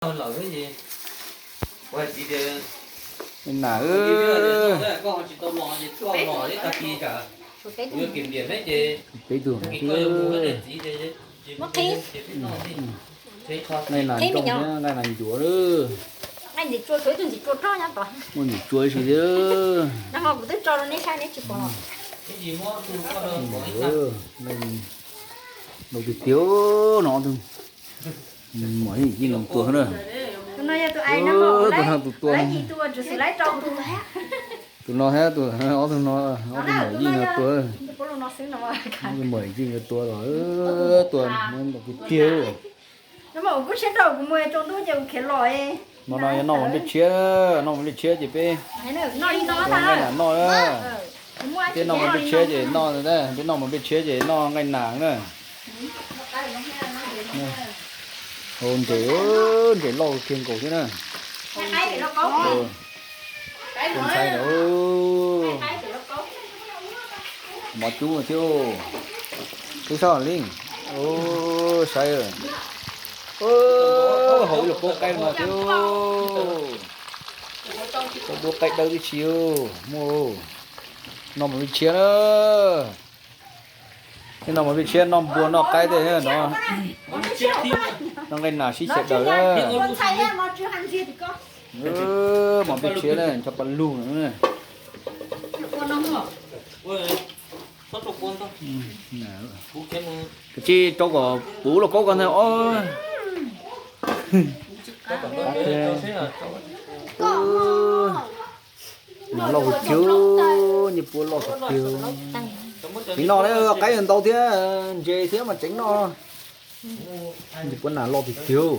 Nqaij nas, peb tug, nqaij nas ncuav, nqaij nas ncuav, muaj ntim tsua ib si thiab. Nqaij nas tiag tiag no, mos yeej tua na. Tus no tus tua, tus no thiab tus, ob tug no, ob tug mos yeej tua, mos yeej tua los, tua tiag tiag. No no yuav noj mov nplej tshiab, noj mov nplej tshiab ces peb nqaij nas noj na. Peb noj mov nplej tshiab ces noj, peb noj mov nplej tshiab ces noj nqaij nas na. Hau ntses, ntses loj kiag nkaus thiab na. Ntshai lawm. Mov cub thiab. Twb sab li. Saib, hau ib lub pob qaib no thiab. Pob qaib dawb tib si, muaj, noj mov nplej tshiab na. Noj mov nplej tshiab, noj npua noj qaib tej no. Noj nqaij nas sib xyaw daws na. Mov nplej tshiab na, ncho pa lug no. Kav tsij rau kom puv lauj kaub ko ntag os. Nas loj tiag tiag, ncej puab loj tiag tiag. Tseem noj na, qaib ntau thiab, ntses thiab mas tseem noj. Ncej puab nas loj tiag tiag.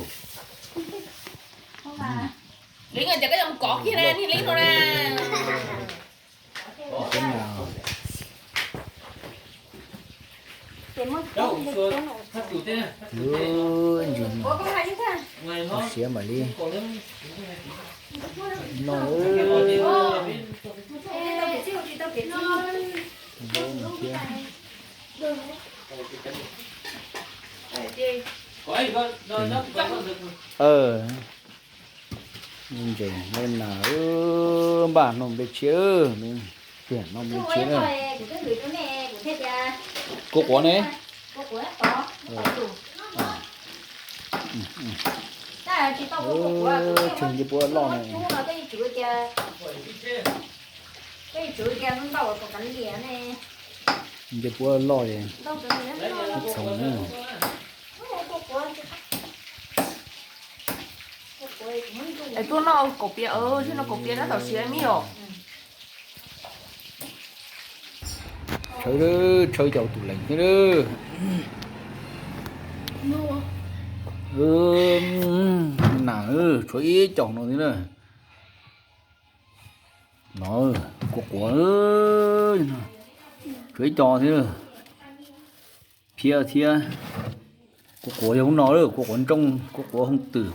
Siav mam li noj. Ntses nqaij nas, npaj noj nplej tshiab, tiag noj nplej tshiab na. Kua quav ne? Tseg ncej puab loj na. Ncej puab loj es ib txhoov na. Es tuaj noj kaum pias, tuaj noj kaum pias tab tom siav me yom. Tshawb, tshawb cov tus lees thiab. Nas, tshuav ib co no thiab na. No, kua quav, tshuav ib co thiab. Phiab thiab. Kua quav yog hauv no, kua quav ntsooj, kua quav hooj twm,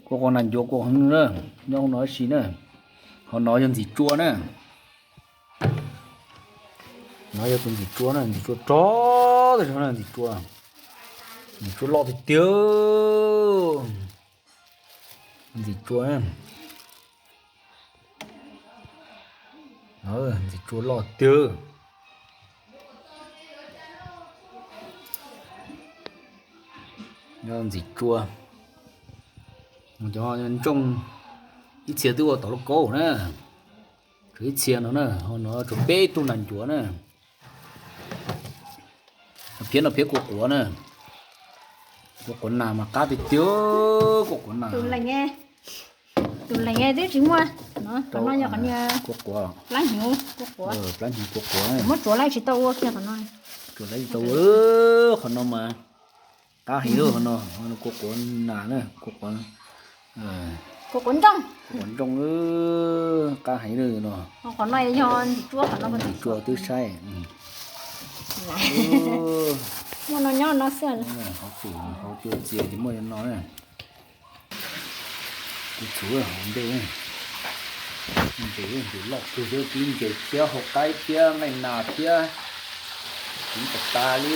kua quav nas ncuav, kua quav heev na, nyob hauv no tab sis na. Ho no yog ntxim tsua na. No yog tus ntxim tsua na, ntxim tsua rog tas zog na, ntxim tsua. Ntxim tsua loj tiag tiag. Ntxim tsua, ntxim tsua loj tiag. Ntxim tsua. Cov ntsooj ib txhia twb ua tau lauj kaub na. Tshuav ib txhia no na, ho no tshuav peb tug nas ncuav na. Phiab no phiab kua quav na. Kua quav nas mas qab tiag tiag, kua quav nas. Tus lees twb tsis muaj. Qhov no yog qhov niag kua quav, plab hnyuv kua quav. Plab hnyuv kua quav. Muab tsuav laib tsis tau ua kiag qhov no. Tsuav laib tsis tau ua, qhov no mas qab heev lawm, qhov no kua quav nas na, kua quav, kua quav ntsooj, kua quav ntsooj, qab heev lawm no. Qhov no yog ntxim tsua, qhov no ntxim tsua twb saib. Muaj no nyob no xwb. Hauv txias ces muaj no na. Kuv txhuv hauv ntej, ntses ntses loj kawg thiab, tib ntses thiab hauv qaib thiab nqaij nas thiab, kuv tas tas li.